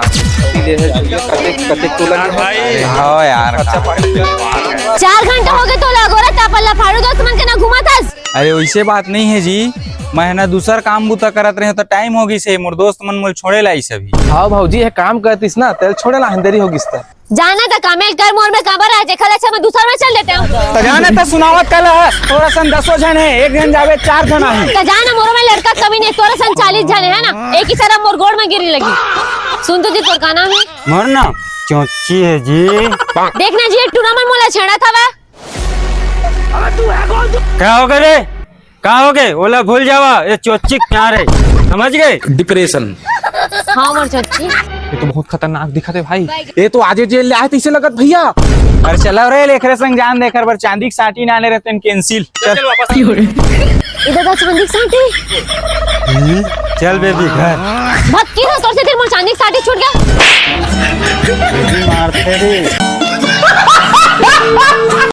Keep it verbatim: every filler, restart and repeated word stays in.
कतेक, कतेक तोला के? हाँ यार, चार घंटा हो गए तोला अगोरत अपन ला फाड़ू दोस्त मन के ना घुमाथस। अरे वैसे बात नहीं है जी, मैं ना दूसर काम बुता करत रहे तो टाइम हो गई से मोर दोस्त मन मोल छोड़े लाई सभी। हाँ भौजी, ये काम करतीस ना तेल छोड़े ला देरी हो गई। जाना त कामेल कर मोर में काबर आए, जेखर अच्छा मैं दूसर में चल देते हूँ। त जाना त सुनावत काला है, तोरा सन दसो झन है, एक झन जावे चार झन आही। त जाना मोरो में लड़का कमी नहीं, तोरा सन चालीस झन है ना, एक ही सरम मोर गोड़ में गिरी लगी। सुन तो जी, तोर का नाम है? मोर नाम चोची है जी। देखना जी, ये टूना मन मोला छेड़ा था वह। का हो गए रे? का हो गए? ओला भूल जावा, ये चोची क्या रे? समझ गए? डिप्रेशन। हाँ मोर चोची। ये तो बहुत खतरनाक दिखत है भाई। ये तो आजे जेल ले आए तैसे लगत भैया। अरे चला रे, लेखरे संग जान देकर बर चांदी के साटी नाने रहते हैं, कैंसिल। चल। इधर का चांदी के साटी। हम्म, चल बेबी घर। भक्की हो तोर से दिन मोर चांदी के साटी छूट गया। बेबी मारते रे।